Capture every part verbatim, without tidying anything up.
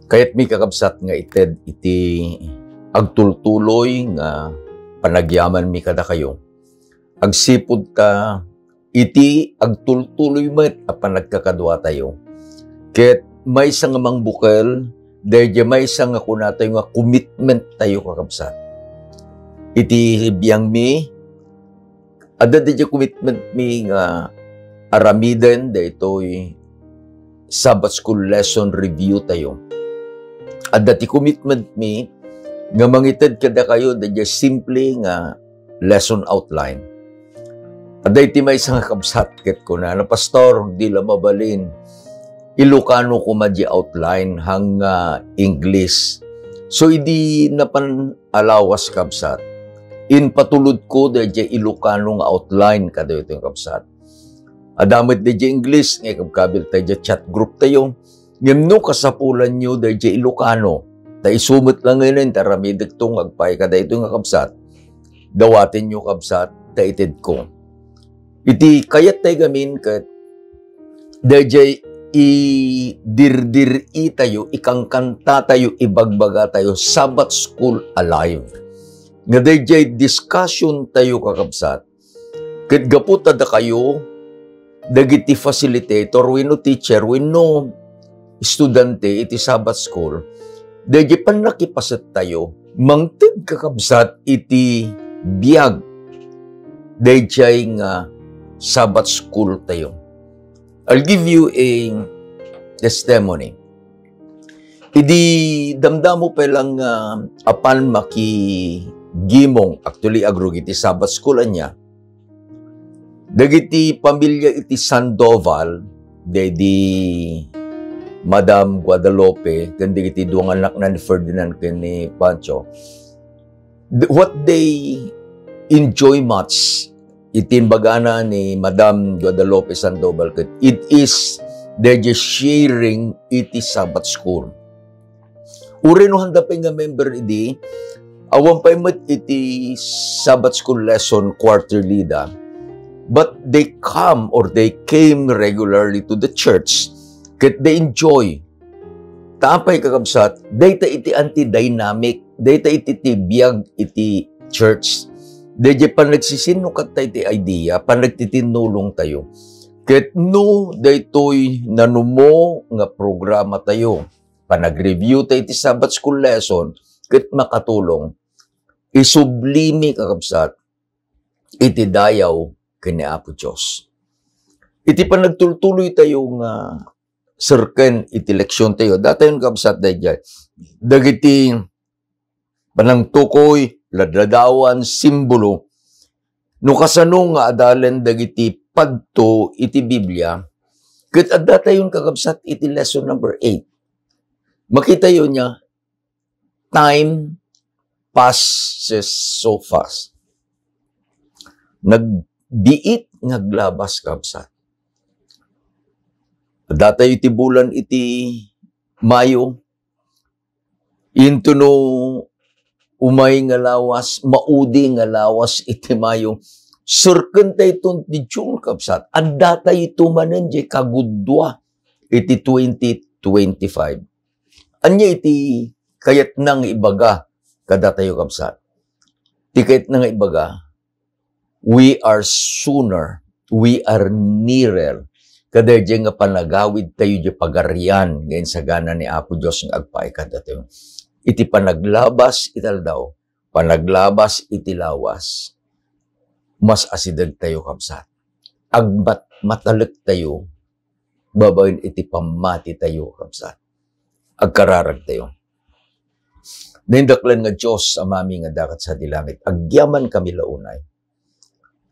Kayatmi, kakabsat, nga ited iti agtultuloy nga panagyamanmi kadakayo. Agsipud ta iti agtultuloy met a panagkakaduatayo. Ket maysa nga mangbukel, daydiay maysa nga kunatayo nga commitment tayo, kakabsat. Iti biangmi, adda daydiay commitment mi nga aramiden daytoy Sabbath School lesson review tayo. Adda ti commitment mi nga mangited kadakayo daydiay simple nga lesson outline. Adda iti maysa nga kabsat ket kunana, "Pastor, di la mabalin. Ilocano koma di outline, hang, ah, English." So, idi napan a lawas, kabsat, impatulodko daydiay Ilocano nga outline kadaytoy, kabsat. Adda met daydiay English nga ikabkabilta daydiay chat group tayo. Ngem no kasapulanyo daydiay Ilocano, ta isu met laengen ti aramidekto nga agpaay kadaytoy nga kabsat, dawatenyo, kabsat, ta itedko. Iti kayattay gamin ket daydiay idirdir-itayo, ikankantatayo, ibagbagatayo, Sabbath School Alive. Nga daydiay discussion tayo, kakabsat, ket gapu ta dakayo dagiti facilitator wenno teacher wenno estudiante iti Sabbath School, daydiay pannakipaset tayo, mangted, kakabsat, iti biag daydiay nga Sabbath School tayo. I'll give you a testimony. Idi damdamo pay lang nga apan makigimong, actually, agrugit ti Sabbath School ania, dagiti pamilia iti Sandoval, daydi Madam Guadalupe, ken dagiti dua nga annakna ni Ferdinand ken ni Pancho, th-, what they enjoy much, iti imbagana ni Madam Guadalupe Sandoval, ket it is the sharing iti Sabbath School. Uray no handa pay nga member idi, awan pay met iti Sabbath School lesson quarterly da, but they come or they came regularly to the church, ket they enjoy. Ta apay, kakabsat, dayta iti anti-dynamic, dayta iti ti biag iti church. Daydiay panagsisinnukatyo iti idea, panagtitinnulong tayo. Ket no daytoy nanumo nga programa tayo, panag-review tayo iti Sabbath School lesson, ket makatulong, isublimi, kakabsat, iti dayaw ken ni Apo Dios. Iti panagtultuloy tayo nga serken iti leksion tayo, datayon, kabsat, daydiay dagiti panangtukoy, ladladawan, simbolo, no kasano nga adalen dagiti padto iti Biblia, ket addatayon, kakabsat, iti lesson number eight. Makitayo nia, time passes so fast. Nagbiit nga aglabas, kabsat. Addatayo iti bulan iti Mayo, into no umay nga lawas, maudi nga lawas iti Mayo, serken tayo ti June, kabsat. Addatayo manen diay kagudua iti twenty twenty-five. Ania iti kayatna nga ibaga kadatayo, kabsat? Ti kayatna nga ibaga, we are sooner, we are nearer kadaydiay nga panagawid tayo diay Pagarian nga insagana ni Apo Dios nga agpaay kadatayo. Iti panaglabas iti aldaw, panaglabas iti lawas, mas asideg tayo, kabsat. Agmatmatalek tayo babaen iti pammati tayo, kabsat. Agkararag tayo. Naindaklan nga Dios, Amami nga adda sadi langit, agyamankami la unay.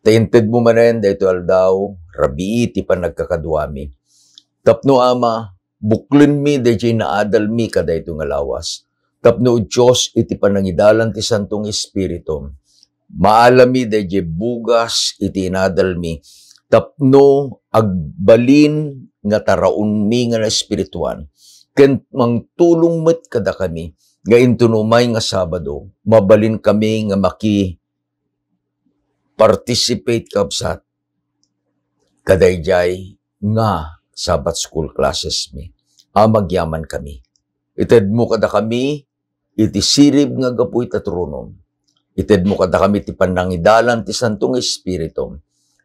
Ta intedmo manen daytoy aldaw, rabii ti panagkakaduami. Tapno, Ama, buklenmi daydiay naadalmi kadaytoy nga lawas. Tapno, Dios, iti panangidalan ti Santo nga Espiritu, maalami daydiay bugas iti inadalmi, tapno agbalin nga taraonmi nga naespirituan, ken mangtulong met kadakami nga into no umay nga Sabado, mabalinkami nga maki-participate, kabsat, kadaydiay nga Sabbath school classes mi. Ama, agyamankami. Itedmo kadakami iti sirib nga gapu ita tronom. Itedmo kadakami ti pannangidalan ti Santo nga Espiritu.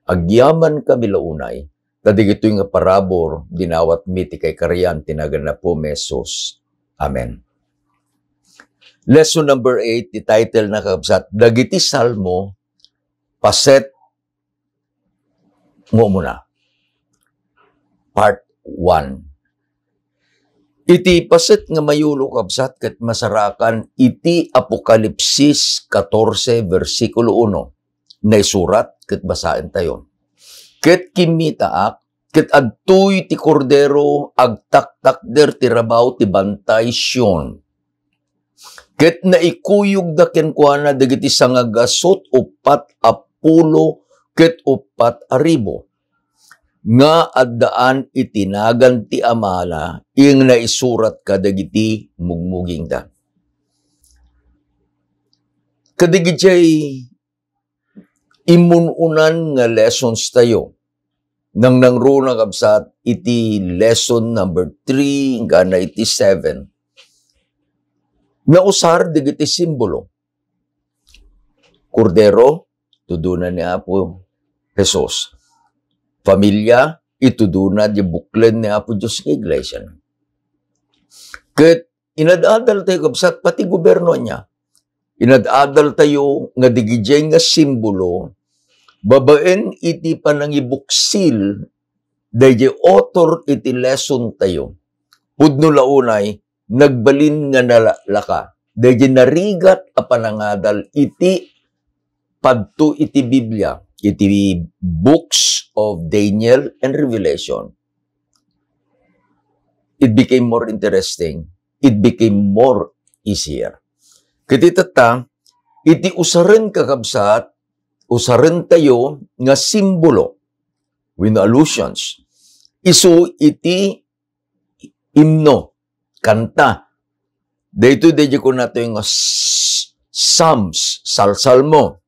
Agyamankami la unay, ta dagitoy nga parabur, dinawatmi ti kaikarian ti nagan ni Apo mi Jesus. Amen. Lesson number eight, ti title na, kakabsat, Dagiti Salmo, Paset nga Umuna. Part one. Iti paset nga mayulo, kabsat, ket masarakan iti Apokalipsis katorse, bersikulo uno. Naisurat ket basaentayo. Ket kimmitaak, ket adtoy ti Kordero agtaktakder ti rabaw ti bantay Sion. Ket naikuyogda kenkuana dagiti sangagasut uppat a pulo ket uppat a ribu nga addaan iti nagan ti Amana, ing naisurat kadagiti mugmugingda. Kadagidiay immun-unan nga lessons tayo. Nangnangruna, kabsat, iti lesson number three, inggana iti seven. Nausar dagiti simbolo. Kordero, itudona ni Apo Jesus. Familia, itudona di buklen ni Apo Dios nga iglesia. Ket inad-adal tayo, kabsat, pati gobyerno ania. Inad-adal tayo nga digidiay nga simbolo, babaen iti panangibuksil, daydiay author iti lesson tayo. Pudno la unay, nagbalin nga nalaklaka daydiay narigat a panangadal iti padto iti Biblia, iti books of Daniel and Revelation. It became more interesting. It became more easier. Ket itatta, iti usaren, kakabsat, usaren tayo nga simbolo, wenno allusions. Isu iti imno, kanta. Daytoy, daydiay kunatayo nga s-, Psalms, salsalmo.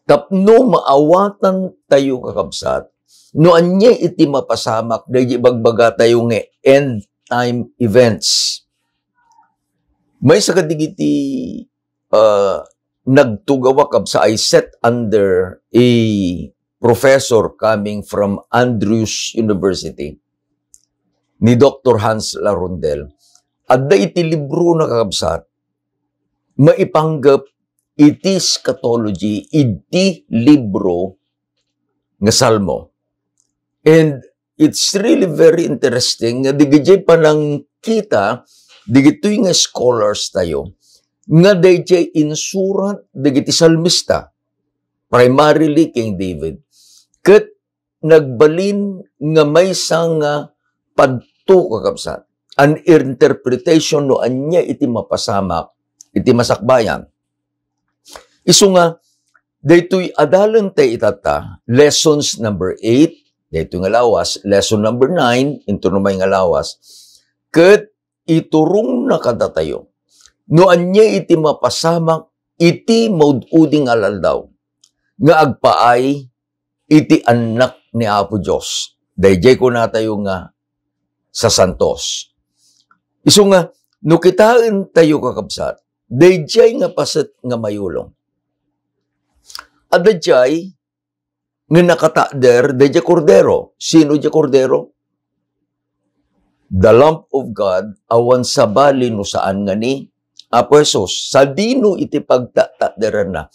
Tapno maawatan tayo, kakabsat, no ania iti mapasamak daydiay ibagbagatayo nga end time events. Maysa kadagiti, uh, nagtugaw a kabsa, I sat under a professor coming from Andrews University, ni Doctor Hans Larondel. Adda iti librona, kakabsat, maipanggep iti eschatology iti libro nga Salmo. And it's really very interesting nga digidiay panangkita, digitoy nga scholars tayo, nga daydiay insurat dagiti salmista, primarily King David, ket nagbalin nga maysa nga padto, kakabsat, an interpretation no ania iti mapasamak iti masakbayan. Isu nga, daytoy adalentayo itatta, lessons number eight, daytoy nga lawas, lesson number nine, inton umay nga lawas, ket iturongna kadatayo no ania iti mapasamak iti maud-udi nga al-aldaw nga agpaay iti Annak ni Apo Dios. Daydiay kunatayo nga sasantos. Isu nga, no kitaentayo, kakabsat, daydiay nga paset nga mayulong. Adda diay nga nakatakder daydiay Kordero. Sino diay Kordero? The Lamb of God, awan sabali no saan nga ni Apo Jesus. Sadino iti pagtatakderanna?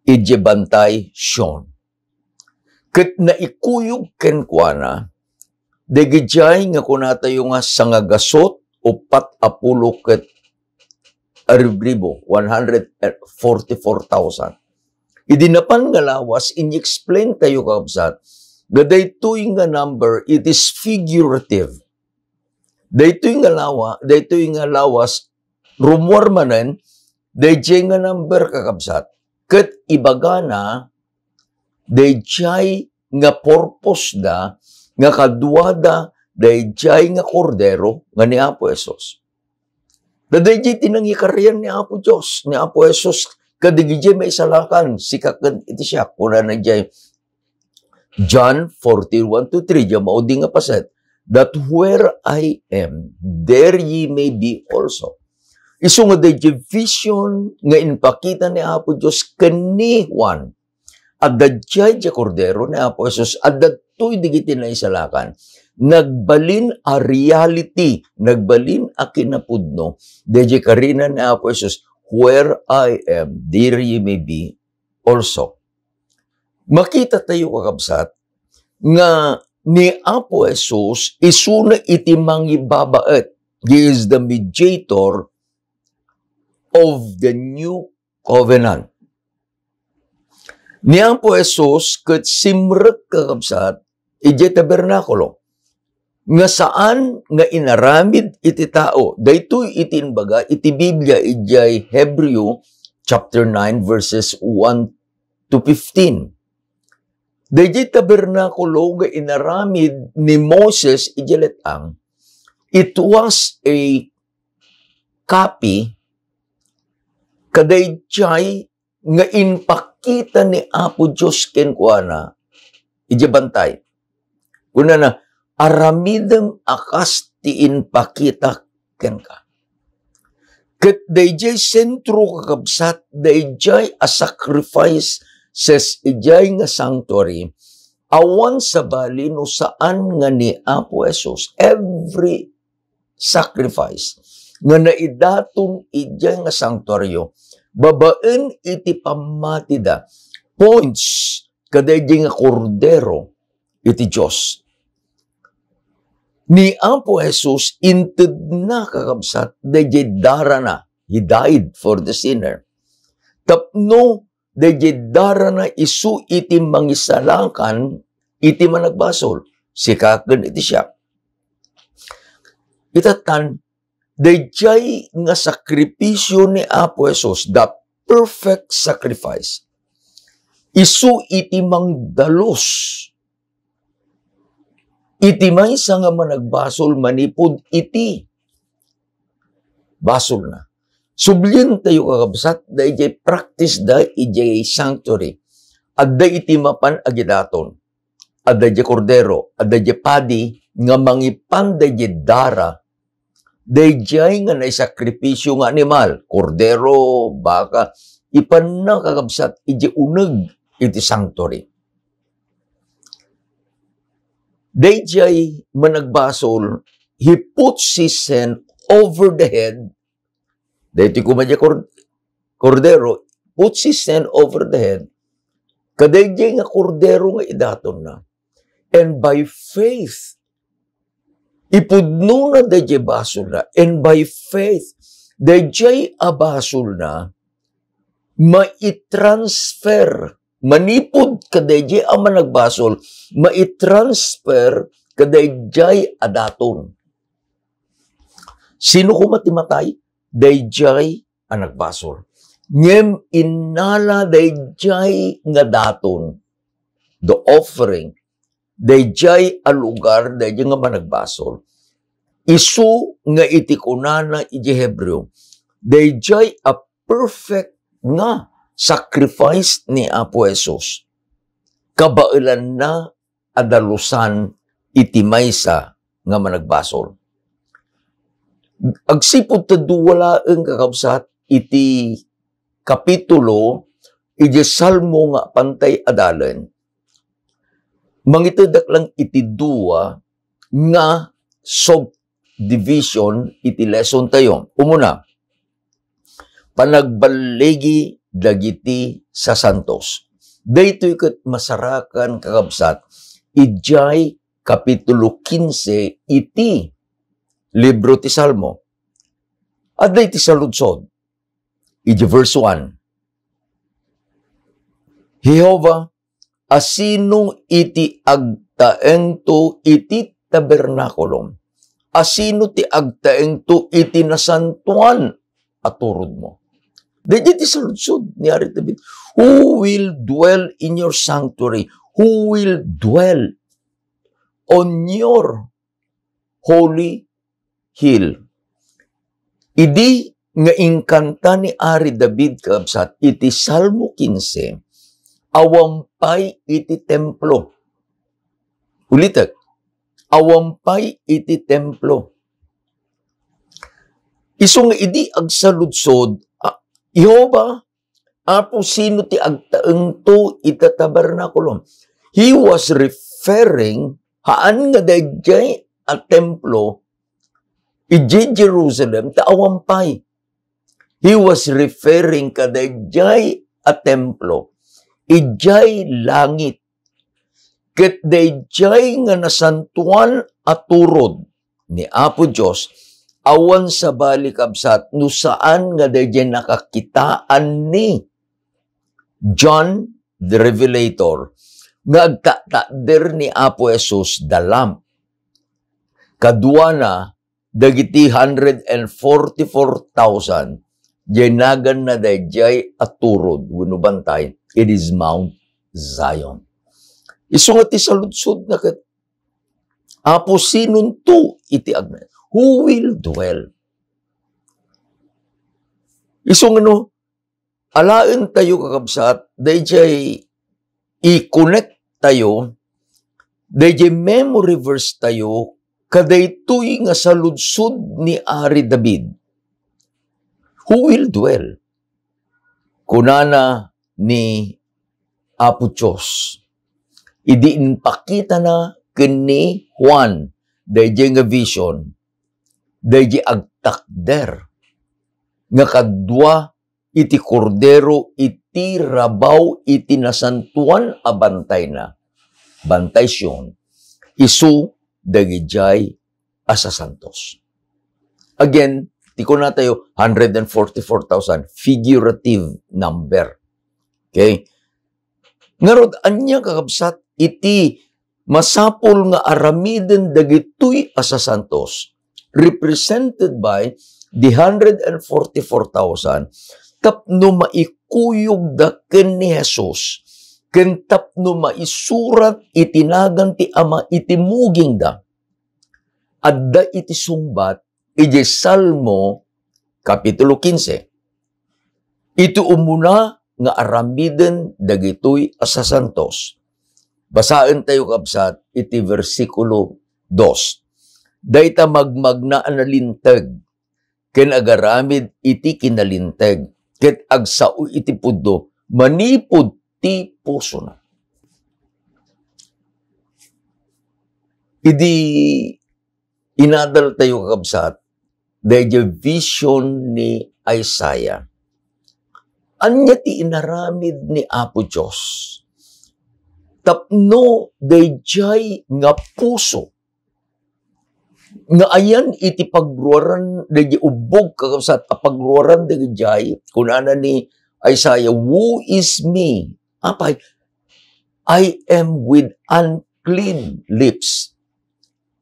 Idiay bantay Sion. Ket naikuyog kenkuana dagidiay nga kunatayo nga sangagasut uppat a pulo ket a ribribo, one hundred forty-four thousand. Idi napan nga lawas, ini-explain tayo, kakabsat, nga daytoy nga number, it is figurative. Daytoy nga lawa, daytoy nga lawas, rummuar manen, daydiay nga number, kakabsat. Ket ibagana, daydiay nga purpose da, nga kaduada, daydiay nga Kordero nga ni Apo Jesus. Daydiay ti nangikarian ni Apo Dios, ni Apo Jesus, kadagidiay maisalakan, sika ken iti siak, kunana diay John fourteen, one to three, diay maudi nga paset. that where I am, there ye may be also. Isu nga dayjay vision nga impakita ni Apo Dios ken ni Juan, adda diay diay Kordero ni Apo Jesus, adda dagitoy dagiti naisalakan. Nagbalin a reality, nagbalin a kinapudno, dayjay karina ni Apo Jesus, "Where I am, there ye may be also." Makita tayo, kakabsat, nga ni Apo Jesus, isuna iti mangibabaet. He is the mediator of the new covenant. Ni Apo Jesus ket simrek, kakabsat, idiay tabernakulo nga saan nga inaramid iti tao. Daytoy iti imbaga iti Biblia idiay Hebreo chapter nine, verses one to fifteen. Daydiay tabernakulo nga inaramid ni Moses idiay let-ang, it was a copy kadaydiay nga impakita ni Apo Dios kenkuana idiay bantay. Kunana, "Aramidem a kas ti impakita kenka." Ket daydiay sentro, kakabsat, daydiay a sacrifices idiay nga sanctuary, awan sabali no saan nga ni Apo Jesus. Every sacrifice nga naidaton idiay nga sanktuario babaen iti pammatida points kadaydiay nga Kordero iti Dios. Ni Apo Jesus, intedna, kakabsat, daydiay darana. He died for the sinner. Tapno daydiay darana isu iti mangisalakan iti managbasol, sika ken iti siak. Itatan, daydiay nga sakripisio ni Apo Jesus, the perfect sacrifice, isu iti mangdalus iti maysa nga managbasol manipud iti basolna. Sublien tayo, kakabsat, daydiay practice da idiay sanctuary. Adda iti mapan a gidaton. Adda idiay kordero, adda idiay padi nga mangipan daydiay dara, daydiay nga naisakripisio nga animal, kordero, baka, ipanna, kakabsat, idiay uneg iti sanctuary. Daydiay managbasol, he puts his hand over the head. Daytoy koma diay kor-, kordero, puts his hand over the head. Kadaydiay nga kordero nga idatonna. And by faith, ipudnona daydiay basolna. And by faith, daydiay a basolna, maitransfer, manipud kadaydiay a managbasol, maitransfer kadaydiay a daton. Sino koma ti matay? Daydiay a nagbasol. Ngem innala daydiay nga daton, the offering, daydiay a lugar, daydiay nga managbasol. Isu nga iti kunana iti Hebreo, daydiay a perfect nga sacrifice ni Apo Jesus, kabaelanna a dalusan iti maysa nga managbasol. Agsipud ta dua laeng, kakabsat, iti kapitulo iti Salmo nga apantay adalen, mangitedak lang iti dua nga subdivision iti lesson tayo. Umuna, panagballigi dagiti sasantos. Daytoy ket masarakan, kakabsat, idiay kapitulo kinse iti libro ti Salmo. Adda iti saludsod, iti verse one, Jehovah, asino iti agtaengto iti tabernakulom? Asino ti agtaengto iti nasantoan a turodmo? Daydiay ti saludsod ni Ari David, "Who will dwell in your sanctuary? Who will dwell on your holy hill?" Idi nga inkanta ni Ari David, kakabsat, iti Salmo kinse, awan pay iti templo. Ulitek, awan pay iti templo. Isu nga idi agsaludsod, a, Jehovah, Apo, sino ti agtaengto ita tabernakulo? He was referring, haan nga daydiay a templo, idiay Jerusalem, ta awan pay. He was referring kadaydiay a templo, idiay langit. Ket daydiay nga nasantoan a turod ni Apo Dios, awan sabali, kabsat, no saan nga daydiay nakakitaan ni John the Revelator nga agtatakder ni Apo Jesus the Lamb. Kaduana, dagiti hundred and forty-four thousand, diay naganna daydiay a turod wenno bantay, it is Mount Zion. Isu nga ti saludsodna ket, Apo, sinonto iti agna-, who will dwell? Isu nga no, alaentayo, kakabsat, daydiay i-connect tayo, daydiay memory verse tayo, kadaytoy nga saludsod ni Ari David. Who will dwell? Kunana ni Apo Dios, idi impakitana ken ni Juan daydiay nga vision, daydiay agtakder nga kadua iti Kordero iti rabaw iti nasantoan a bantayna, Bantay Sion, isu dagidiay a sasantos. Again, ti kunatayo, hundred and forty-four thousand, figurative number. Okay? Ngarud, ania, kakabsat, iti masapul nga aramiden dagitoy a sasantos, represented by the hundred and forty-four thousand, tapno maikuyogda ken ni Jesus, ken tapno maisurat iti nagan ti Ama iti mugingda. Adda iti sungbat idiay Salmo Kapitulo kinse. Iti umuna nga aramiden dagitoy a sasantos. Basaentayo, kabsat, iti bersikulo dos. Dayta magmagna a nalinteg ken agaramid iti kinalinteg, ket agsao iti pudno manipud ti pusona. Idi inadaltayo, kakabsat, daydiay vision ni Isaiah, ania ti inaramid ni Apo Dios tapno daydiay nga puso nga ayan iti pagruaran daydiay ubbog, kakabsat, a pagruaran daydiay, kunana ni Isaiah, "Woe is me." Apay, "I am with unclean lips."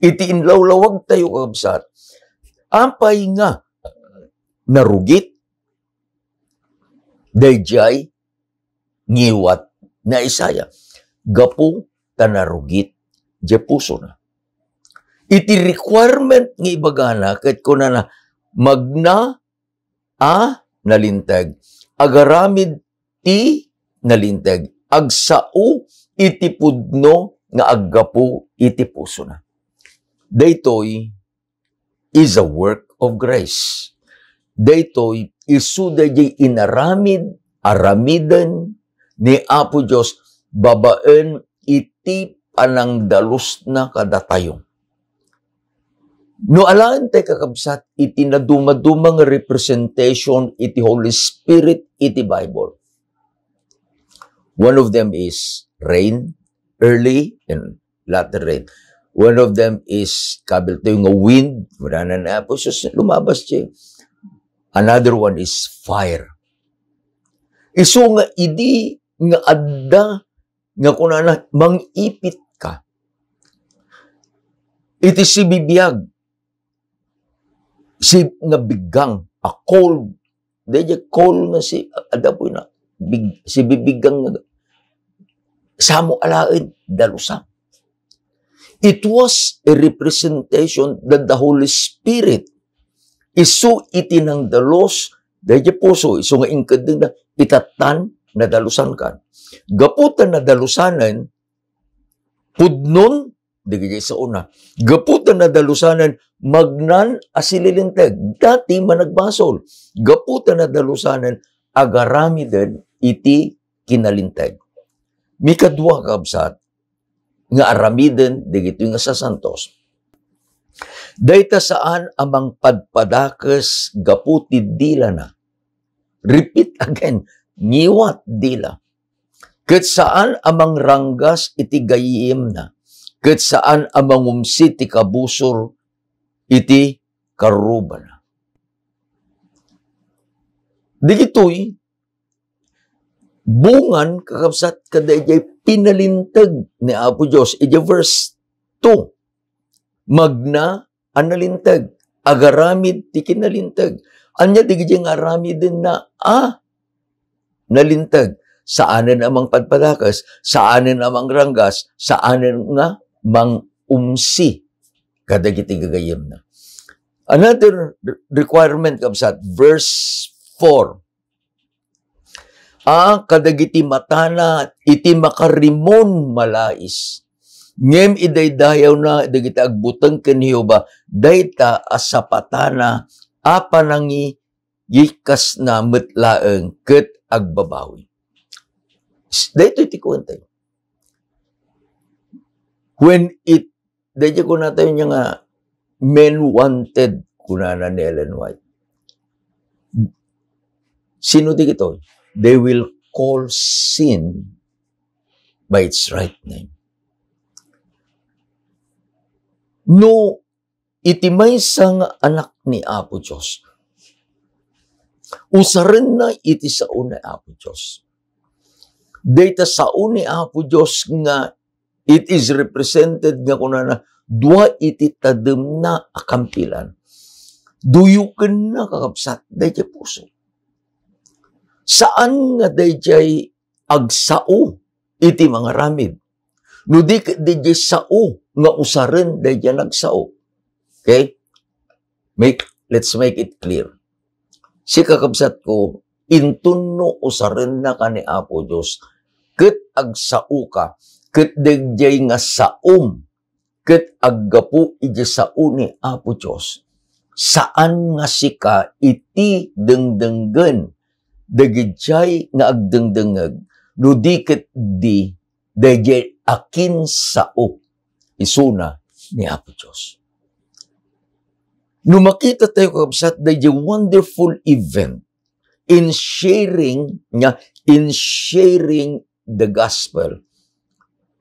Iti inlawlawagtayo, kakabsat, apay nga narugit daydiay ngiwat ni Isaiah? Gapu ta narugit diay pusona. Iti requirement nga ibagana, ket kunana, magna a nalinteg, agaramid ti nalinteg, agsao iti pudno nga aggapu iti pusona. Daytoy is a work of grace. Daytoy isu daydiay inaramid, aramiden ni Apo Dios babaen iti panangdalusna kadatayo. No alaen tay, kakabsat, iti nadumaduma nga representation iti Holy Spirit iti Bible, one of them is rain, early and latter rain. One of them is kabiltayo nga wind. Wala na na po, sus, lumabas siya. Another one is fire. Isu nga idi nga adda nga kunana, mangipit ka. Iti sibibiag, si, nga biggang, a cold, daydiay cold nga si, adda po na, big, sibibigang nga, samo alaen, dalusan. It was a representation that the Holy Spirit isu iti nangdalus daydiay puso, isu nga inkeddengna, itatan, nadalusankan. Gapu ta nadalusanen, pudnon, dagiti saona. Gapu ta nadalusanen, magnan a sililinteg. Dati managbasol. Gapu ta nadalusanen, agaramiden iti kinalinteg. Mikadua, kabsat, nga aramiden dagitoy nga sasantos. Dayta saan a mangpadpadakes gapu ti dilana. Repeat again, ngiwat dila. Ket saan a mangranggas iti gayyemna, ket saan a mangumsi ti kabusor iti karrubana. Dagitoy, bungan, kakabsat, kadaydiay pinalinteg ni Apo Dios. Iti verse two, magna a nalinteg, agaramid ti kinalinteg. Ania dagiti nga aramidenna a nalinteg? Saanen a mangpadpadakes, saanen a mangranggas, saanen nga mangumsi kadagiti gagayyemna. Another re-, requirement, kabsat, verse four. A kadagiti matana iti makarimon malais. Ngem idaydayawna dagiti agbuteng ken Jehovah, dayta a sapatana a panangiyikasna met laeng ket agbabawi. S-, daytoy ti kuentayo. When it Daydiay kunatayo nga men wanted, kunana ni Ellen White. Sino dagitoy? They will call sin by its right name. No iti maysa nga anak ni Apo Dios, usarenna iti sao ni Apo Dios. Dayta sao ni Apo Dios nga it is represented nga kunana, dua iti tademna a kampilan. Duyokenna, kakabsat, daydiay puso. Saan nga daydiay agsao iti mangaramid. No di ket daydiay sao nga usaren daydiay nagsao. Okay? Make, let's make it clear. Sika, kabsatko, inton no usarennaka ni Apo Dios, ket agsaoka, ket daydiay nga saom, ket aggapu iti sao ni Apo Dios, saan nga sika iti dengdenggen dagidiay nga agdengdengngeg, no di ket di daydiay akinsao isuna ni Apo Dios. No makita tayo, kabsat, daydiay wonderful event in sharing niya, in sharing the gospel,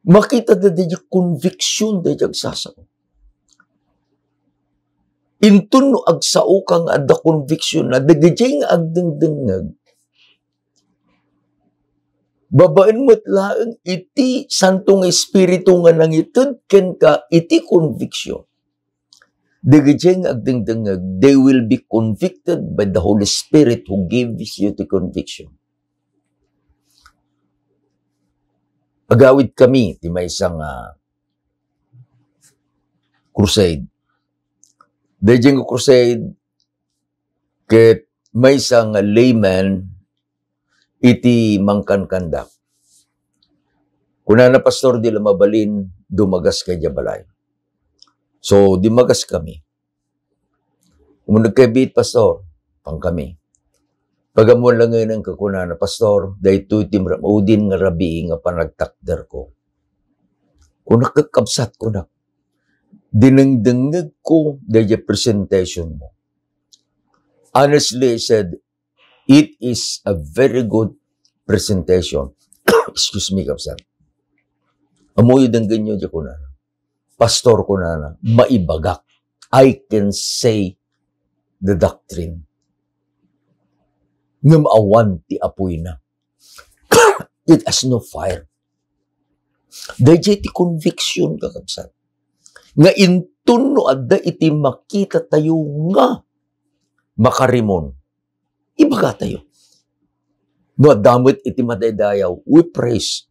makita da daydiay conviction daydiay agsasao. Inton no agsaoka nga adda conviction na dagiti nga agdengdengngeg, babaen met laeng iti Santo nga Espiritu nga nangited kenka iti conviction. Dagiti nga agdengdengngeg, they will be convicted by the Holy Spirit who gives you the conviction. Agawid kami ti maysa nga crusade. Daydiay nga crusade, ket maysa nga layman iti mangkankandak. Kunana, "Pastor, di la mabalin, dumagas kay diay balay." So, dimagas kami. Ummuneg kay biit, "Pastor," pangkami. Pag-ammoan laengen ket kunana, "Pastor, daytoy ti maudin nga rabii nga panagtakderko." Kunak, "Kabsat," kunak, "dinengdengngegko daydiay presentation mo." Honestly, I said, "It is a very good presentation." Excuse me, kabsat. "Ammoyo, denggenyo diay," kunana. "Pastor," kunana, "maibagak. I can say the doctrine. Ngem awan ti apoyna." It has no fire. Daydiay ti conviction, kakabsat, nga inton no adda iti makita tayo nga makarimon, ibaga tayo. No adda met iti madaydayaw, we praise.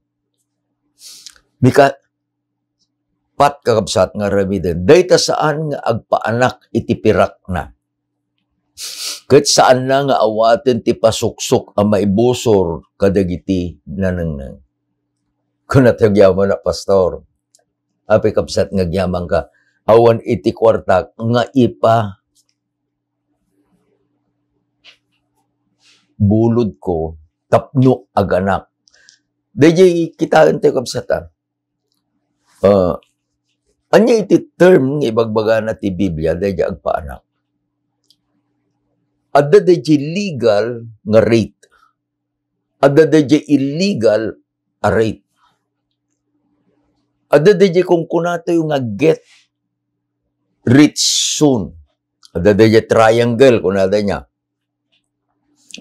Mika-, pat, kakabsat, nga aramiden, dayta saan nga agpaanak iti pirakna, ket saanna nga awaten ti pasuksok a maibusor kadagiti nanengneng. Kunana ti agyamanak, "Pastor, Apay, kabsat, nga agyamanka awan iti kuartak nga ipa bulodko tapno aganak. Daydiay kitaentayo, kabsat, a. Ah, ania iti term nga ibagbagana ti Biblia daydiay agpaanak? Adda daydiay legal nga rate. Adda daydiay illegal a rate. Adda daydiay kunkunatayo nga get rich soon. Adda daydiay triangle, kunada nia.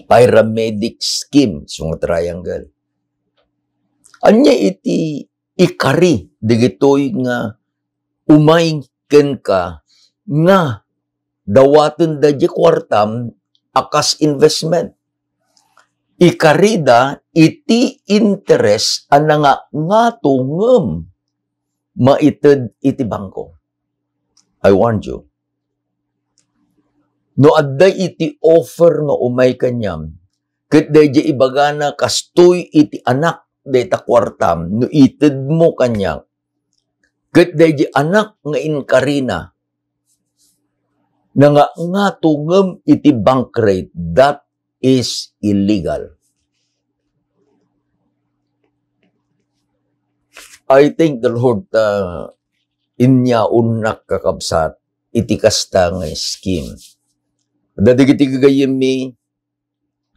Paramedic scheme, isu nga triangle. Ania iti ikari dagitoy nga umay kenka nga dawatenda diay kuartam a kas investment? Ikarida iti interes a nangangato ngem maited iti bangko. I warned you. No adda iti offer nga umay kaniam, ket daydiay ibagana kastoy iti anak dayta kuartam, no itedmo kaniak, ket daydiay anak nga inkarina, nangangato ngem iti bank rate, that is illegal. I thank the Lord ta inyaonnak, kakabsat, iti kasta nga scheme. Adda dagiti gagayyemmi,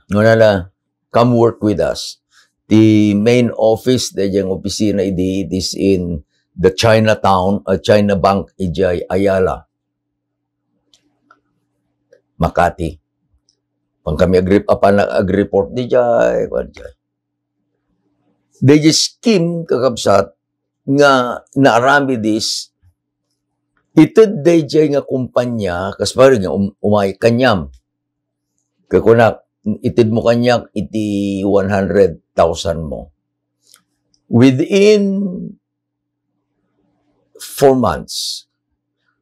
kunana, "Come work with us." Ti main office daydiay nga opisina idi, it is in the Chinatown, uh, China Bank, idiay Ayala, Makati. Apankami agrep-, apan agreport didiay, kuan diay. Daydiay scheme, kakabsat, nga naaramidis, ited daydiay nga kumpanya, kas pari nga um-, umay kaniam. Kakunak, itedmo kaniak iti one hundred thousand mo. Within four months,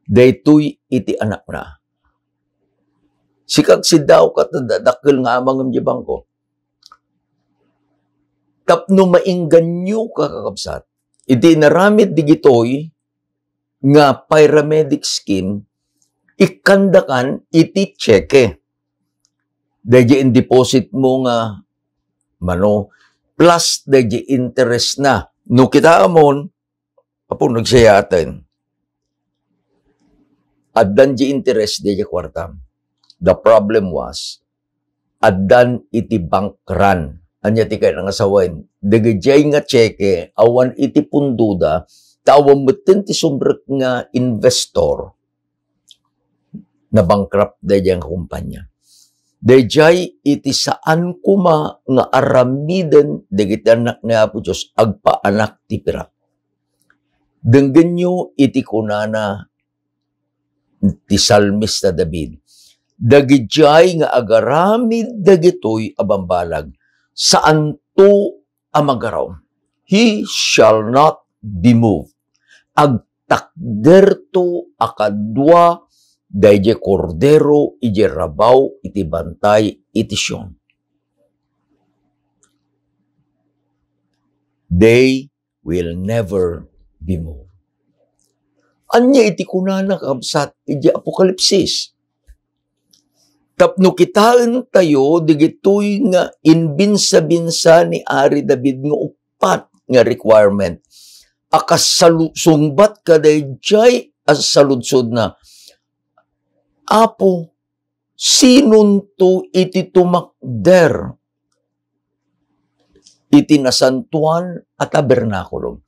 daytoy iti anakna. Sika agsiddawka ta da-, dakkel nga amangem diay bangko. Tapno maengganyoka, kakabsat, iti inaramid dagitoy nga paramedic scheme, ikkandakan iti tseke. Daydiay in-deposit mo nga mano, plus daydiay interest na. No kitaamon, apo, nagsayaaten. Addan diay interest daydiay kuartam. The problem was, addan iti bank run. Ania ti kayatna nga sawen? Dagijay nga tseke, awan iti pundoda, ta awan metten ti sumrek nga investor, nabankrupt daydiay nga kumpanya. Daydiay iti saan koma nga aramiden dagiti annak ni Apo Dios, agpaanak ti pirak. Denggenyo iti kunana ti Salmista David, "Dagijay nga agaramid dagitoy a bambalag, saanto a magarum. He shall not be moved. Agtakderto a kadua daydiay Kordero idiay rabaw iti bantay iti Sion." They will never be moved. Ania iti kunana, kabsat, iti Apokalipsis? Tapno kitaentayo dagitoy nga inbinsa-binsa ni Ari David nga uppat nga requirement a kasalu-, sungbat kadaydiay a saludsodna, "Apo, sinonto iti tumakder iti nasantoan a tabernakulo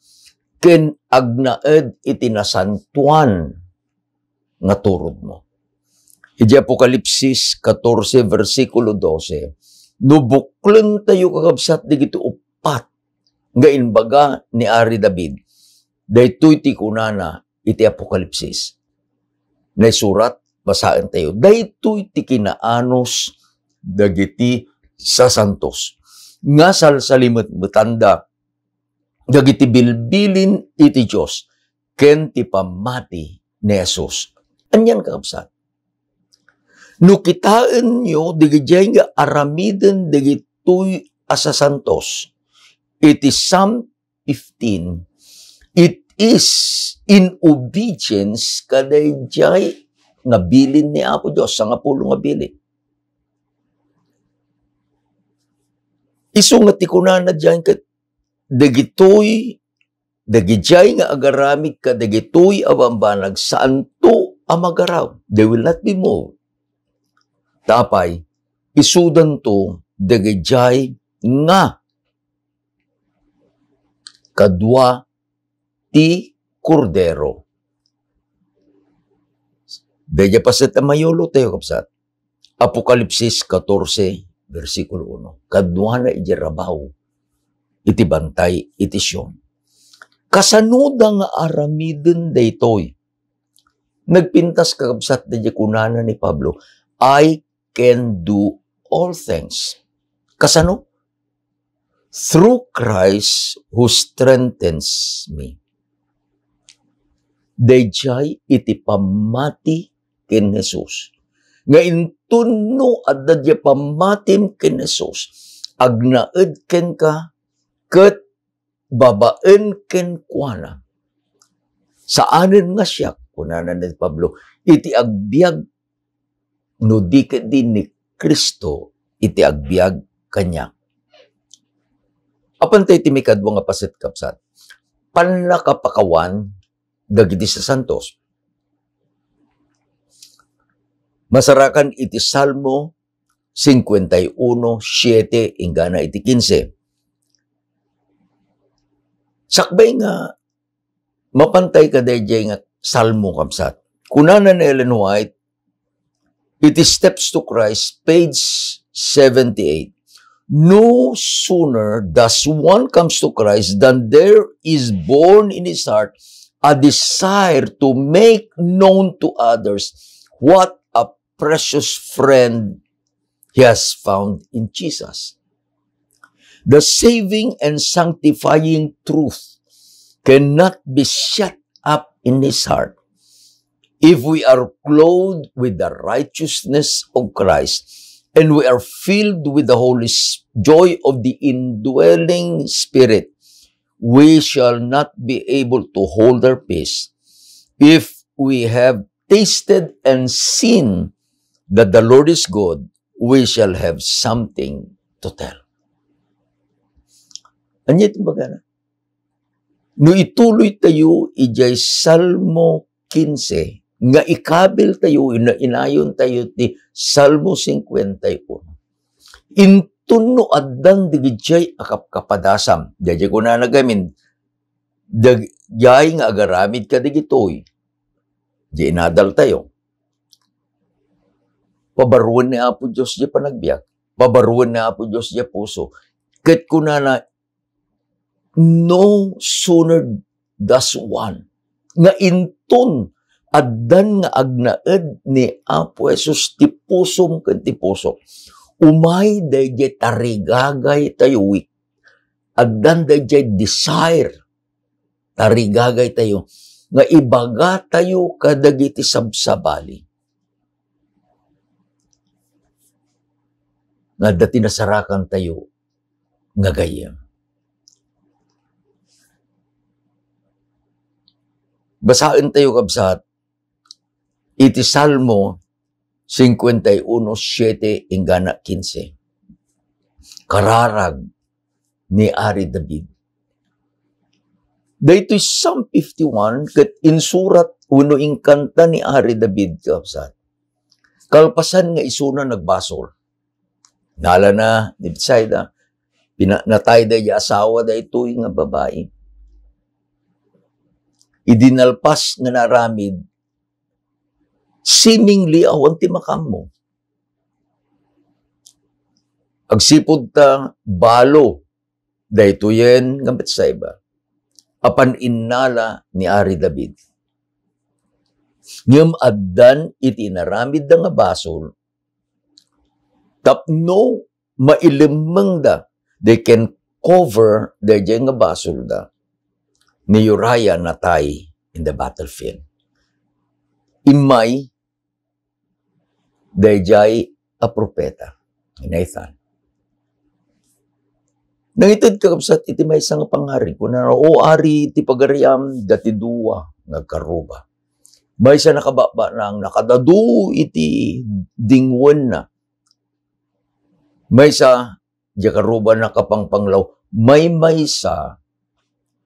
ken agnaed iti nasantoan nga turodmo?" Iti Apokalipsis katorse, bersikulo dose, no buklentayo, kakabsat, dagiti uppat nga imbaga ni Ari David, daytoy ti kunana iti Apokalipsis. Naisurat, basaentayo. Daytoy ti kinaanus dagiti sasantos nga salsalimetmetanda dagiti bilbilin iti Dios ken ti pammati ni Jesus. Anian, kakabsat? No kitaenyo dagijay nga aramiden dagitoy a sasantos iti Psalm fifteen, it is in obedience kadaydiay nga bilin ni Apo Dios, sangapulo nga bilin. Isu nga ti kunana diay ket dagitoy, dagidiay nga agaramid kadagitoy a bambanag, saanto a magaraw. They will not be moved. Tapay, isudanto dagidiay nga kadua ti Kordero. Daydiay paset a mayulotayo, kabsat. Apokalipsis katorse, bersikulo uno. Kaduana idiay rabaw iti bantay iti Sion. Kasanoda nga aramiden daytoy? Nagpintas, kakabsat, daydiay kunana ni Pablo, "I can do all things." Kasano? "Through Christ who strengthens me." Daydiay iti pammati ken Jesus. Nga inton no adda diay pammatim ken Jesus, agnaed kenka ket babaen kenkuana. "Saanen nga siak," kunana ni Pablo, "iti agbiag no di ketdi ni Cristo iti agbiag kaniak." Apan tay ti mikadua nga paset, kabsat, pannakapakawan dagiti sasantos. Masarakan iti Salmo cincuenta y uno siete inggana iti quince. Sakbay nga mapantay kadaydiay nga Salmo, kabsat, kunana ni Ellen White, iti Steps to Christ, page seventy-eight, "No sooner does one comes to Christ than there is born in his heart a desire to make known to others what a precious friend he has found in Jesus." The saving and sanctifying truth cannot be shut up in his heart. If we are clothed with the righteousness of Christ and we are filled with the Holy S-, joy of the indwelling Spirit, we shall not be able to hold our peace. If we have tasted and seen that the Lord is good, we shall have something to tell. Ania ti bagana? No ituloy tayo idiay Salmo quince, nga ikabil tayo, ina-, inayon tayo ti Salmo cincuenta y uno. Inton no addan dagidiay a kapkapadasam, daydiay kunana gamin, daydiay nga agaramid kadagitoy, di inadal tayo. Pabaruen ni Apo Dios diay panagbiag. Pabaruen ni Apo Dios diay puso. Ket kunana, "No sooner does one." Nga inton addan nga agnaed ni Apo Jesus ti pusom ken ti pusok, umay daydiay tarigagay tayo, wi-, addan daydiay desire, tarigagay tayo, nga ibaga tayo kadagiti sabsabali nga adda ti nasarakan tayo nga gayyem. Basaen tayo, kabsat, iti Salmo cincuenta y uno siete inggana quince. Kararag ni Ari David. Daytoy Psalm fifty-one ket insurat wenno inkanta ni Ari David, kabsat, kalpasan nga isuna nagbasol. Nalana ni Betsaida, pina-, natay daydiay asawa daytoy nga babai. Idi nalpas nga naaramid, seemingly awan ti makaammo. Agsipud ta balo daytoyen nga Betsaida, apan innala ni Ari David. Ngem addan iti inaramidda nga basol, tapno mailemmengda, they can cover daydiay nga basolda. Ni Uriah natay in the battlefield. Immay daydiay a propeta, ni Nathan. Nangited, kakabsat, iti maysa nga pangari, kunana, "O Ari, ti pagariam, dati dua nga agkarruba. Maysa nakababa nang nakadadu iti dingwenna. Maysa, diay karruba nakapangpanglaw. Maymaysa,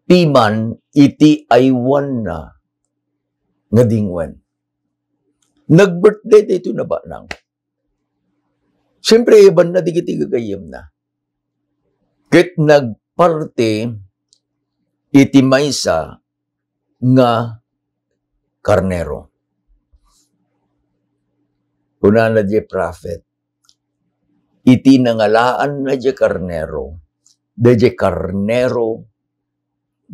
piman iti aywanna nga dingwen." Nag-birthday daytoy nabanang. Siyempre, ibanna dagiti gagayyemna. Ket nagparte iti maysa nga karnero. Kunana diay prophet, iti nangalaanna diay karnero, daydiay karnero,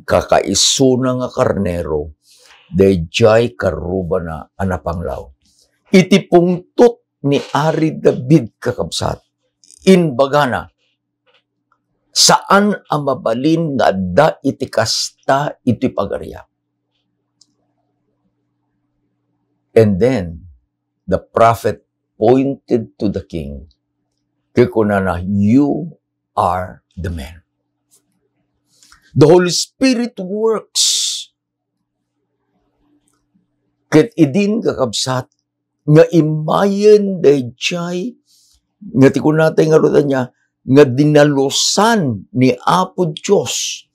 kakaisuna nga karnero, daydiay karrubana a napanglaw. Iti pungtot ni Ari David, kakabsat, imbagana, "Saan a mabalin nga adda iti kasta iti pagariak." And then, the prophet pointed to the king. Ket kunana, "You are the man." The Holy Spirit works. Ket idin, kakabsat, nga immayen daydiay nga ti kunatay ngarud ania, nga dinalusan ni Apo Dios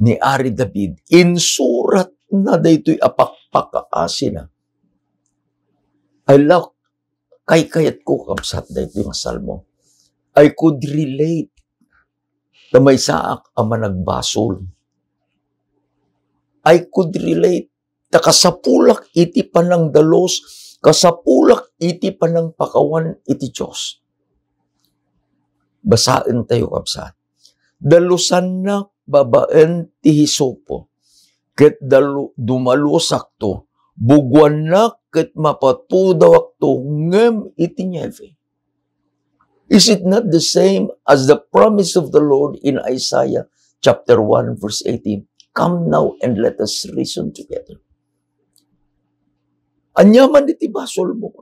ni Ari David, insuratna daytoy a pakpakaasina. I love, kaykayatko, kabsat, daytoy nga salmo. I could relate ta maysaak a managbasol. I could relate ta kasapulak iti panangdalus, kasapulak iti panangpakawan iti Dios. Basaentayo, kabsat. "Dalusannak babaen ti hisopo, ket dalu-, dumalusakto. Bugoannak ket mapatudawakto ngem iti niebe." Is it not the same as the promise of the Lord in Isaiah chapter one, verse eighteen? "Come now and let us reason together." Ania man iti basolmo,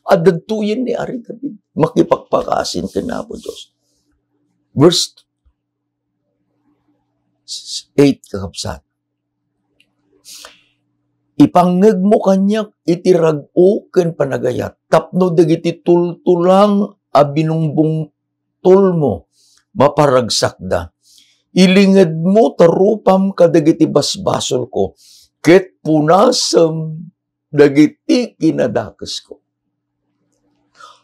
adda daytoyen ni Ari David, makipakpakaasin ken Apo Dios. Verse eight, kakabsat. "Ipangngegmo kaniak iti rag-o ken panagayat, tapno dagiti tultulang a binungbungtolmo, maparagsakda. Ilingedmo ta rupam kadagiti basbasolko, ket punasem dagiti kinadakesko."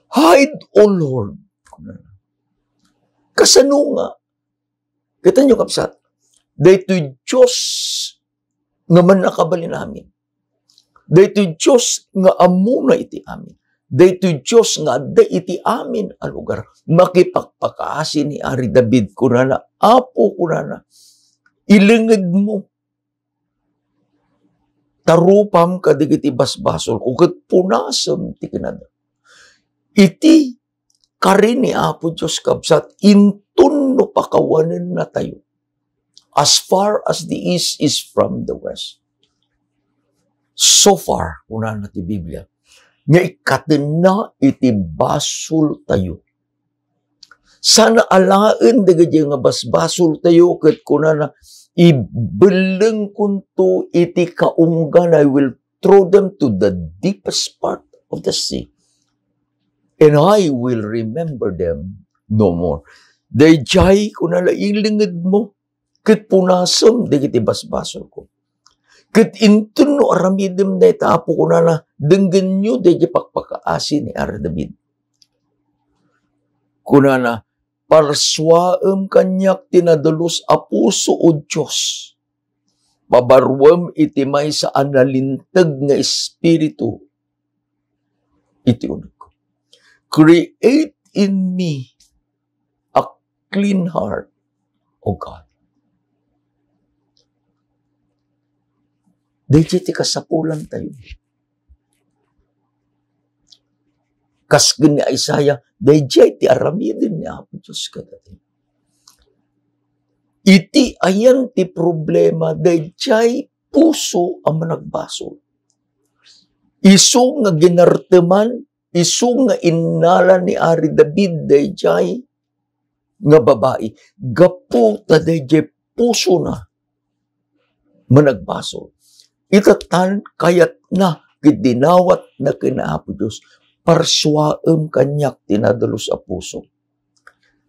Hide, O Lord. Kasano nga? Kitaenyo, kabsat, daytoy Dios nga mannakabalin amin. Daytoy Dios nga ammona iti amin. Daytoy Dios nga adda iti amin a lugar. Makipakpakaasi ni Ari David, kunana, "Apo," kunana, "ilingedmo ta rupam kadagiti basbasolko, ket punasem ti kinada." Iti kari ni Apo Dios, kabsat, inton no pakawanennatayo, "As far as the east is from the west." So far, kunana ti Biblia, nga ikkatenna iti basoltayo. Saan a alaen dagiti nga basbasoltayo, ket kunana, "Ibellengkonto iti kaunggan, I will throw them to the deepest part of the sea, and I will remember them no more." Daydiay, kunana, ilingedmo ket punasem dagiti basbasolko. Ket inton no aramidem dayta, Apo, kunana, denggenyo daydiay pakpakaasi ni Ari David. Kunana, "Parsuaem kaniak ti nadalus a puso, O Dios. Pabaruem iti maysa a nalinteg nga espiritu iti unegko. Create in me a clean heart, O God." Daydiay ti kasapulantayo. Kas ken ni Isaiah, daydiay ti aramiden ni Apo Dios kadatayo. Iti ayan ti problema, daydiay puso a managbasol. Isu nga ginarteman, isu nga innala ni Ari David daydiay nga babai, gapu ta daydiay pusona managbasol. Ita tan kayatna ket dinawatna ken Apo Dios, "Parsuaem kaniak ti nadalus a puso.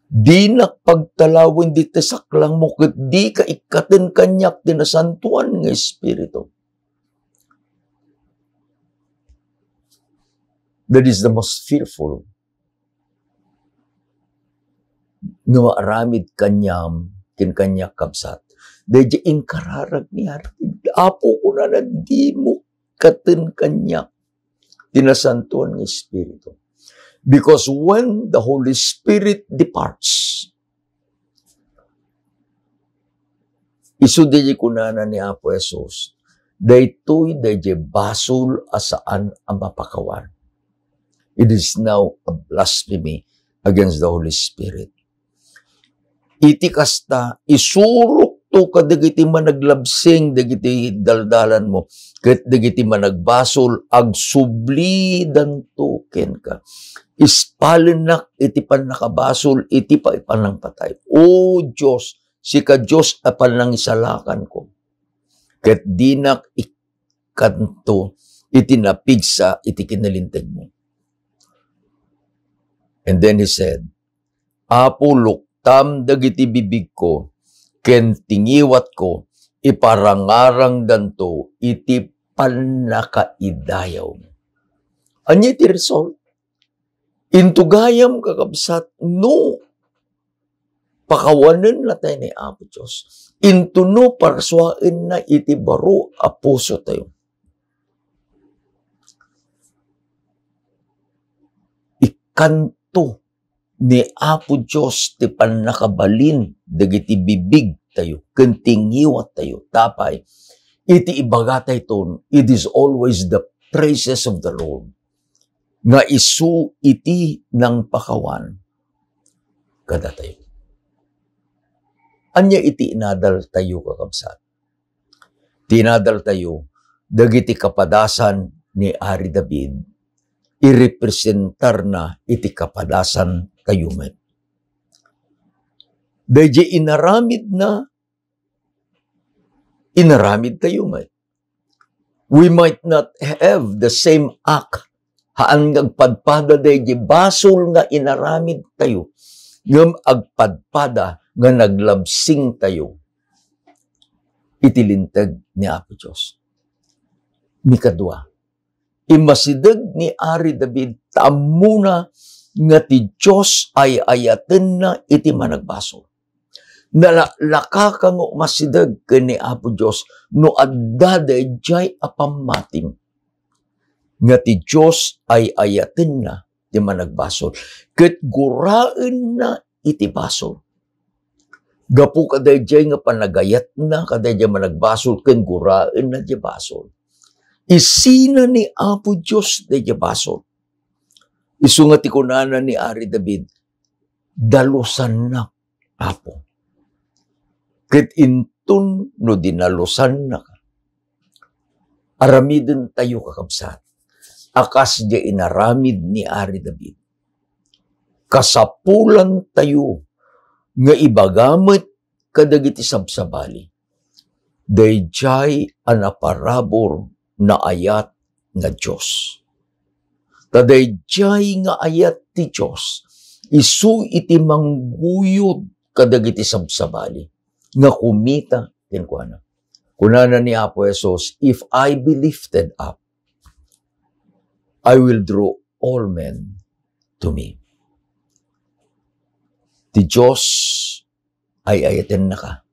Dinak pagtalawen ditoy saklangmo ket dika ikkaten kaniak ti nasantoan nga Espiritu." That is the most fearful nga maaramid kaniam ken kaniak, kabsat. Daydiay inkararag ni Ari David, "Apo," kunana, "dimo ikkaten kaniak ti nasantoan nga Espiritu." Because when the Holy Spirit departs, isu daydiay kunana ni Apo Jesus, "Daytoy daydiay basol a saan a mapakawan. It is now a blasphemy against the Holy Spirit." Iti kasta, isurokto kadagiti managlabsing dagiti daldalanmo, ket dagiti managbasol, agsublidanto kenka. Ispalennak iti pannakabasol, iti pa-, panangpatay. O Dios, sika Dios a panangisalakanko, ket dinak ikkanto iti napigsa iti kinalintegmo. And then he said, "Apo, luktam dagiti bibigko ken ti ngiwatko, iparangarangdanto iti pannakaidayaw." Ania ti result? Into gayam, kakabsat, no pakawanenna tayo ni Apo Dios, into no parsuaenna iti baro a puso tayo, ikkanto ni Apo Dios ti pannakabalin dagiti bibig tayo ken ti ngiwat tayo. Tapay, iti ibaga tayton, it is always the praises of the Lord nga isu iti nangpakawan kadatayo. Ania iti inadal tayo, kakabsat? Ti inadal tayo, dagiti kapadasan ni Ari David, irepresentarna iti kapadasan tayo met. Daydiay inaramidna, inaramid tayo met. We might not have the same act, haan nga agpadpada daydiay basol nga inaramid tayo, ngem agpadpada nga naglabsing tayo iti linteg ni Apo Dios. Mikadua, immasideg ni Ari David ta ammona nga ti Dios ay-ayatenna iti managbasol. Nalaklakaka nga umasideg ken ni Apo Dios no adda daydiay a pammatim nga ti Dios ay-ayatenna ti managbasol ket guraenna iti basol. Gapu kadaydiay nga panagayatna kadaydiay managbasol ken guraenna diay basol, isina ni Apo Dios daydiay basol. Isu nga ti kunana ni Ari David, "Dalusannak, Apo." Ket inton no dinalosannaka, aramiden tayo, kakabsat, a kas diay inaramid ni Ari David. Kasapulan tayo nga ibaga met kadagiti sabsabali, daydiay a naparabur naayat nga Dios. Ta daydiay nga ayat ti Dios, isu iti mangguyod kadagiti sabsabali nga kumita kenkuana. Kunana ni Apo Jesus, "If I be lifted up, I will draw all men to me." Ti Dios ay-ayatennaka.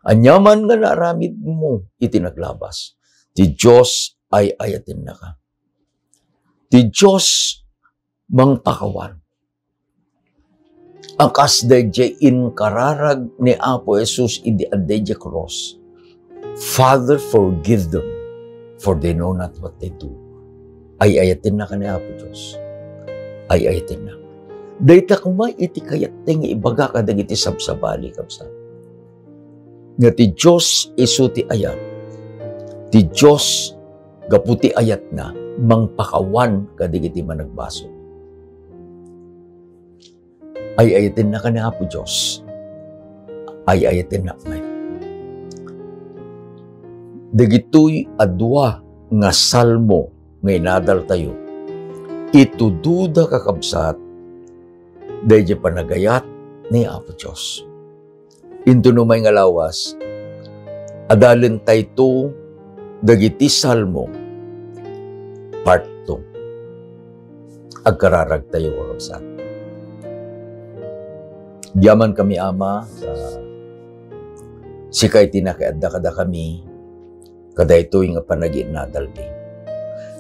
Aniaman nga naaramidmo iti naglabas, ti Dios ay-ayatennaka. Ti Dios mangpakawan. A kas daydiay inkararag ni Apo Jesus idi adda idiay krus, "Father, forgive them, for they know not what they do." Ay-ayatenna ka ni Apo Dios. Ay-ayatenna. Dayta koma iti kayat nga ibaga kadagiti sabsabali, kabsat, nga ti Dios isu ti ayat. Ti Dios, gapu ti ayatna, mangpakawan kadagiti managbasol. Ay-ayatennaka ni Apo Dios. Ay-ayatennak met. Dagitoy a dua nga salmo nga inadaltayo, itudoda, kakabsat, daydi panagayat ni Apo Dios. Intono may nga lawas, adalentayto dagiti Salmo, part two. Agkararagtayo, kakabsat. Agyamankami, Ama, ta sika iti nakayadda kadakami kadaytoy nga panaginnadalmi.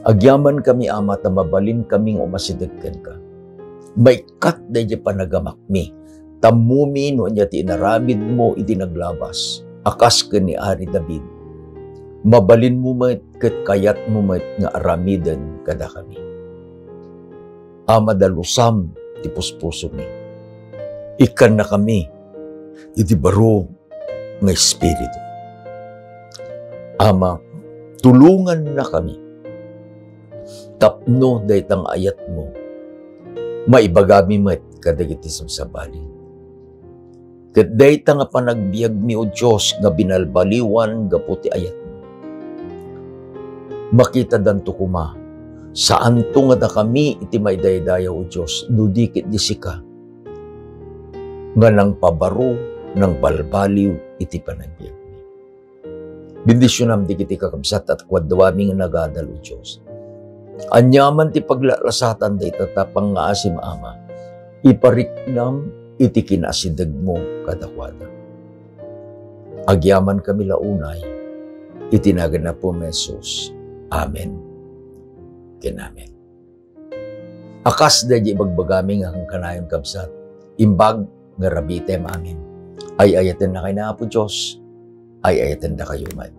Agyamankami, Ama, ta mabalinkami nga umasideg kenka. Maikkat daydi panagamakmi. Tammomi no ania ti inaramidmo iti naglabas, a kas ken ni Ari David. Mabalinmo met ket kayatmo met nga aramiden kadakami. Ama, dalusam ti puspusomi. Ikkannakami iti baro nga espiritu. Ama, tulongannakami tapno dayta nga ayatmo, maibagami met kadagiti sabsabali. Ket dayta nga panagbiagmi, O Dios, nga binalbaliwan gapu ti ayatmo, makitadanto koma. Saanto nga dakami iti maidaydayaw, O Dios, no di ket di sika nga nangpabaro, nangbalbaliw iti panagbiagmi. Bendisionam dagiti kakabsat a kuaduami nga nagadal, O Dios. Aniaman ti paglalasatan dayta tapang nga asim, Ama, ipariknam iti kinaasidegmo kadakuada. Agyamankami la unay iti nagan ni Apo Jesus. Amen ken amen. A kas daydi ibagbagami nga kankanayon, kabsat, imbag nga rabitem amin. Ay-ayatennakay ni Apo Dios, ay-ayatendakayo met.